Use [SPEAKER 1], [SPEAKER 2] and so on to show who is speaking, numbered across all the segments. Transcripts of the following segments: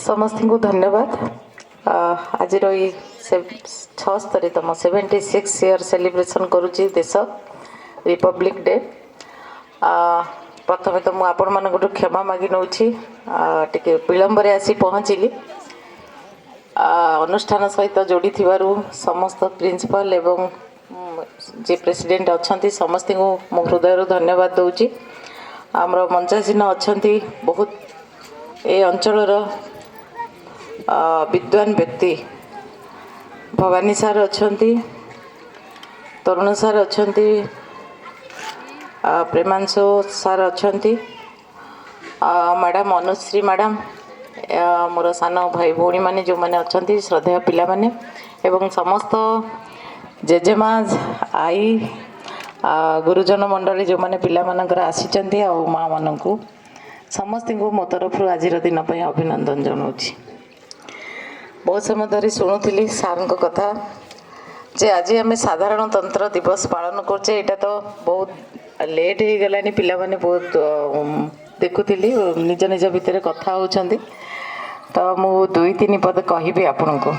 [SPEAKER 1] ସମସ୍ତଙ୍କୁ ଧନ୍ୟବାଦ। ଆଜିର ଏଇ 76ତମ, 76 ଇୟର୍ ସେଲିବ୍ରେସନ୍ କରୁଛି ଦେଶ ରିପବ୍ଲିକ୍ ଡେ। ପ୍ରଥମେ ତ ମୁଁ ଆପଣମାନଙ୍କଠୁ କ୍ଷମା ମାଗି ନେଉଛି, ଟିକେ ବିଳମ୍ବରେ ଆସି ପହଞ୍ଚିଲି। ଅନୁଷ୍ଠାନ ସହିତ ଯୋଡ଼ିଥିବାରୁ ସମସ୍ତ ପ୍ରିନ୍ସିପାଲ ଏବଂ ଯିଏ ପ୍ରେସିଡେଣ୍ଟ ଅଛନ୍ତି, ସମସ୍ତଙ୍କୁ ମୁଁ ହୃଦୟରୁ ଧନ୍ୟବାଦ ଦେଉଛି। ଆମର ମଞ୍ଚାସୀନ ଅଛନ୍ତି ବହୁତ ଏ ଅଞ୍ଚଳର ବିଦ୍ୱାନ ବ୍ୟକ୍ତି, ଭବାନୀ ସାର୍ ଅଛନ୍ତି, ତରୁଣ ସାର୍ ଅଛନ୍ତି, ପ୍ରେମାଂଶୁ ସାର୍ ଅଛନ୍ତି, ମ୍ୟାଡ଼ାମ୍ ଅନୁଶ୍ରୀ ମ୍ୟାଡ଼ାମ୍, ମୋର ସାନ ଭାଇ ଭଉଣୀମାନେ ଯେଉଁମାନେ ଅଛନ୍ତି, ଶ୍ରଦ୍ଧେୟ ପିଲାମାନେ ଏବଂ ସମସ୍ତ ଜେଜେମା, ଆଈ, ଗୁରୁଜନ ମଣ୍ଡଳୀ ଯେଉଁମାନେ ପିଲାମାନଙ୍କର ଆସିଛନ୍ତି ଆଉ ମାଆମାନଙ୍କୁ, ସମସ୍ତଙ୍କୁ ମୋ ତରଫରୁ ଆଜିର ଦିନ ପାଇଁ ଅଭିନନ୍ଦନ ଜଣାଉଛି। ବହୁତ ସମୟ ଧରି ଶୁଣୁଥିଲି ସାର୍ଙ୍କ କଥା ଯେ ଆଜି ଆମେ ସାଧାରଣତନ୍ତ୍ର ଦିବସ ପାଳନ କରୁଛେ। ଏଇଟା ତ ବହୁତ ଲେଟ୍ ହେଇଗଲାଣି। ପିଲାମାନେ ବହୁତ ଦେଖୁଥିଲି ନିଜ ନିଜ ଭିତରେ କଥା ହେଉଛନ୍ତି, ତ ମୁଁ ଦୁଇ ତିନି ପଦ କହିବି ଆପଣଙ୍କୁ।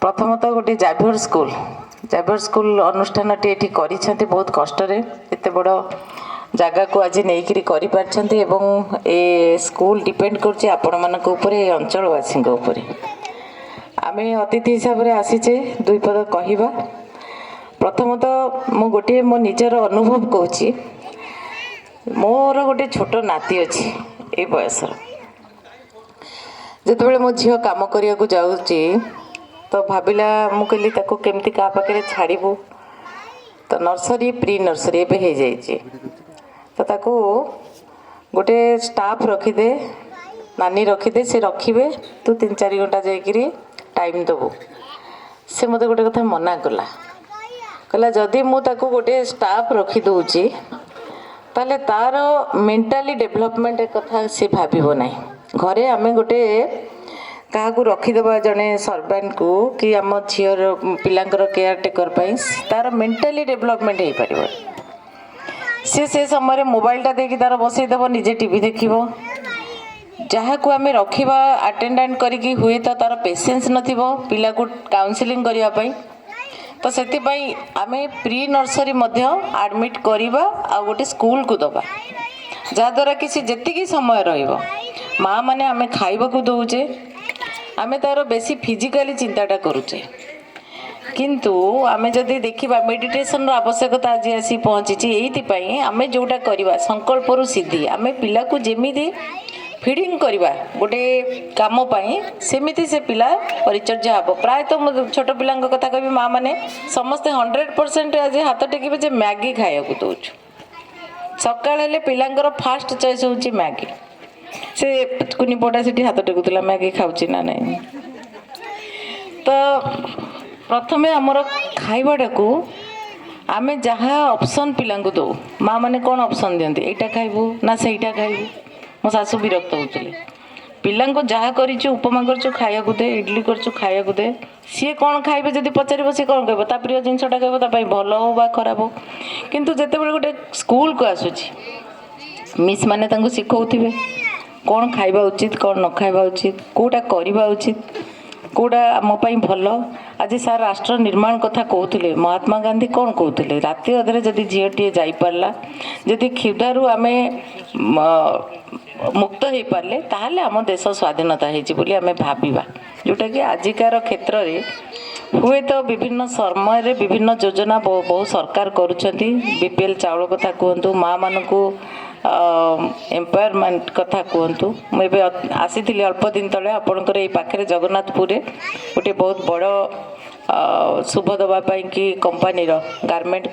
[SPEAKER 1] ପ୍ରଥମତଃ ଗୋଟେ ଜାଭିୟର ସ୍କୁଲ, ଜାଭିୟର ସ୍କୁଲ ଅନୁଷ୍ଠାନଟି ଏଠି କରିଛନ୍ତି, ବହୁତ କଷ୍ଟରେ ଏତେ ବଡ଼ ଜାଗାକୁ ଆଜି ନେଇକରି କରିପାରିଛନ୍ତି ଏବଂ ଏ ସ୍କୁଲ ଡିପେଣ୍ଡ କରୁଛି ଆପଣମାନଙ୍କ ଉପରେ, ଏ ଅଞ୍ଚଳବାସୀଙ୍କ ଉପରେ। ଆମେ ଅତିଥି ହିସାବରେ ଆସିଛେ, ଦୁଇ ପଦ କହିବା। ପ୍ରଥମତଃ ମୁଁ ଗୋଟିଏ ମୋ ନିଜର ଅନୁଭବ କହୁଛି। ମୋର ଗୋଟେ ଛୋଟ ନାତି ଅଛି ଏଇ ବୟସର। ଯେତେବେଳେ ମୋ ଝିଅ କାମ କରିବାକୁ ଯାଉଛି ତ ଭାବିଲା, ମୁଁ କହିଲି ତାକୁ କେମିତି କାହା ପାଖରେ ଛାଡ଼ିବୁ? ତ ନର୍ସରୀ, ପ୍ରି ନର୍ସରୀ ଏବେ ହେଇଯାଇଛି, ତ ତାକୁ ଗୋଟେ ଷ୍ଟାଫ୍ ରଖିଦେ, ନାନୀ ରଖିଦେ, ସେ ରଖିବେ, ତୁ 3-4 ଘଣ୍ଟା ଯାଇକିରି ଟାଇମ୍ ଦେବୁ। ସେ ମୋତେ ଗୋଟେ କଥା ମନା କଲା। କହିଲା, ଯଦି ମୁଁ ତାକୁ ଗୋଟେ ଷ୍ଟାଫ୍ ରଖିଦେଉଛି, ତାହେଲେ ତାର ମେଣ୍ଟାଲି ଡେଭଲପମେଣ୍ଟ କଥା ସେ ଭାବିବ ନାହିଁ। ଘରେ ଆମେ ଗୋଟେ କାହାକୁ ରଖିଦେବା, ଜଣେ ସର୍ଭାଣ୍ଟକୁ କି ଆମ ଝିଅର ପିଲାଙ୍କର କେୟାର ଟେକର ପାଇଁ, ତାର ମେଣ୍ଟାଲି ଡେଭଲପମେଣ୍ଟ ହେଇପାରିବ। ସେ ସେ ସମୟରେ ମୋବାଇଲଟା ଦେଇକି ତାର ବସେଇଦେବ, ନିଜେ ଟିଭି ଦେଖିବ। ଯାହାକୁ ଆମେ ରଖିବା ଆଟେଣ୍ଡାଣ୍ଟ କରିକି, ହୁଏତ ତାର ପେସେନ୍ସ ନଥିବ ପିଲାକୁ କାଉନସିଲିଂ କରିବା ପାଇଁ। ତ ସେଥିପାଇଁ ଆମେ ପ୍ରି ନର୍ସରୀ ମଧ୍ୟ ଆଡ଼ମିଟ୍ କରିବା ଆଉ ଗୋଟେ ସ୍କୁଲକୁ ଦେବା, ଯାହାଦ୍ୱାରା କି ସେ ଯେତିକି ସମୟ ରହିବ, ମା ମାନେ ଆମେ ଖାଇବାକୁ ଦେଉଛେ, ଆମେ ତା'ର ବେଶୀ ଫିଜିକାଲି ଚିନ୍ତାଟା କରୁଛେ। କିନ୍ତୁ ଆମେ ଯଦି ଦେଖିବା, ମେଡ଼ିଟେସନର ଆବଶ୍ୟକତା ଆଜି ଆସି ପହଞ୍ଚିଛି ଏଇଥିପାଇଁ। ଆମେ ଯେଉଁଟା କରିବା, ସଂକଳ୍ପରୁ ସିଦ୍ଧି। ଆମେ ପିଲାକୁ ଯେମିତି ଫିଡ଼ିଂ କରିବା ଗୋଟେ କାମ ପାଇଁ, ସେମିତି ସେ ପିଲା ପରିଚର୍ଯା ହେବ। ପ୍ରାୟତଃ ମୁଁ ଛୋଟ ପିଲାଙ୍କ କଥା କହିବି, ମା ମାନେ ସମସ୍ତେ 100% ଆଜି ହାତ ଟେକିବେ ଯେ ମ୍ୟାଗି ଖାଇବାକୁ ଦେଉଛୁ। ସକାଳ ହେଲେ ପିଲାଙ୍କର ଫାଷ୍ଟ ଚଏସ୍ ହେଉଛି ମ୍ୟାଗି। ସେ କୁନି ପୁଅଟା ସେଠି ହାତ ଟେକୁଥିଲା, ମ୍ୟାଗି ଖାଉଛି ନା ନାହିଁ। ତ ପ୍ରଥମେ ଆମର ଖାଇବାଟାକୁ ଆମେ ଯାହା ଅପସନ୍ ପିଲାଙ୍କୁ ଦେଉ, ମା ମାନେ କ'ଣ ଅପସନ୍ ଦିଅନ୍ତି, ଏଇଟା ଖାଇବୁ ନା ସେଇଟା ଖାଇବୁ? ମୋ ଶାଶୁ ବିରକ୍ତ ହେଉଥିଲେ। ପିଲାଙ୍କୁ ଯାହା କରିଛୁ, ଉପମା କରିଛୁ, ଖାଇବାକୁ ଦେ, ଇଡ଼ଲି କରିଛୁ, ଖାଇବାକୁ ଦେ। ସିଏ କ'ଣ ଖାଇବେ ଯଦି ପଚାରିବ, ସିଏ କ'ଣ କହିବ? ତା ପ୍ରିୟ ଜିନିଷଟା କହିବ, ତା ପାଇଁ ଭଲ ହଉ ବା ଖରାପ ହଉ। କିନ୍ତୁ ଯେତେବେଳେ ଗୋଟେ ସ୍କୁଲକୁ ଆସୁଛି, ମିସ୍ ମାନେ ତାଙ୍କୁ ଶିଖଉଥିବେ କ'ଣ ଖାଇବା ଉଚିତ, କ'ଣ ନ ଖାଇବା ଉଚିତ, କେଉଁଟା କରିବା ଉଚିତ, କେଉଁଟା ଆମ ପାଇଁ ଭଲ। ଆଜି ସାର୍ ରାଷ୍ଟ୍ର ନିର୍ମାଣ କଥା କହୁଥିଲେ। ମହାତ୍ମା ଗାନ୍ଧୀ କ'ଣ କହୁଥିଲେ? ରାତି ଅଧରେ ଯଦି ଝିଅଟିଏ ଯାଇପାରିଲା, ଯଦି କ୍ଷୁଧାରୁ ଆମେ ମୁକ୍ତ ହେଇପାରିଲେ, ତାହେଲେ ଆମ ଦେଶ ସ୍ୱାଧୀନତା ହେଇଛି ବୋଲି ଆମେ ଭାବିବା। ଯେଉଁଟାକି ଆଜିକାର କ୍ଷେତ୍ରରେ ହୁଏତ ବିଭିନ୍ନ ସମୟରେ ବିଭିନ୍ନ ଯୋଜନା ବହୁ ସରକାର କରୁଛନ୍ତି। ବିପିଏଲ୍ ଚାଉଳ କଥା କୁହନ୍ତୁ, ମାଆମାନଙ୍କୁ ଏମ୍ପାୱାରମେଣ୍ଟ କଥା କୁହନ୍ତୁ। ମୁଁ ଏବେ ଆସିଥିଲି ଅଳ୍ପ ଦିନ ତଳେ ଆପଣଙ୍କର ଏଇ ପାଖରେ ଜଗନ୍ନାଥପୁରରେ ଗୋଟେ ବହୁତ ବଡ଼ ଶୁଭ ଦେବା ପାଇଁକି କମ୍ପାନୀର ଗାର୍ମେଣ୍ଟ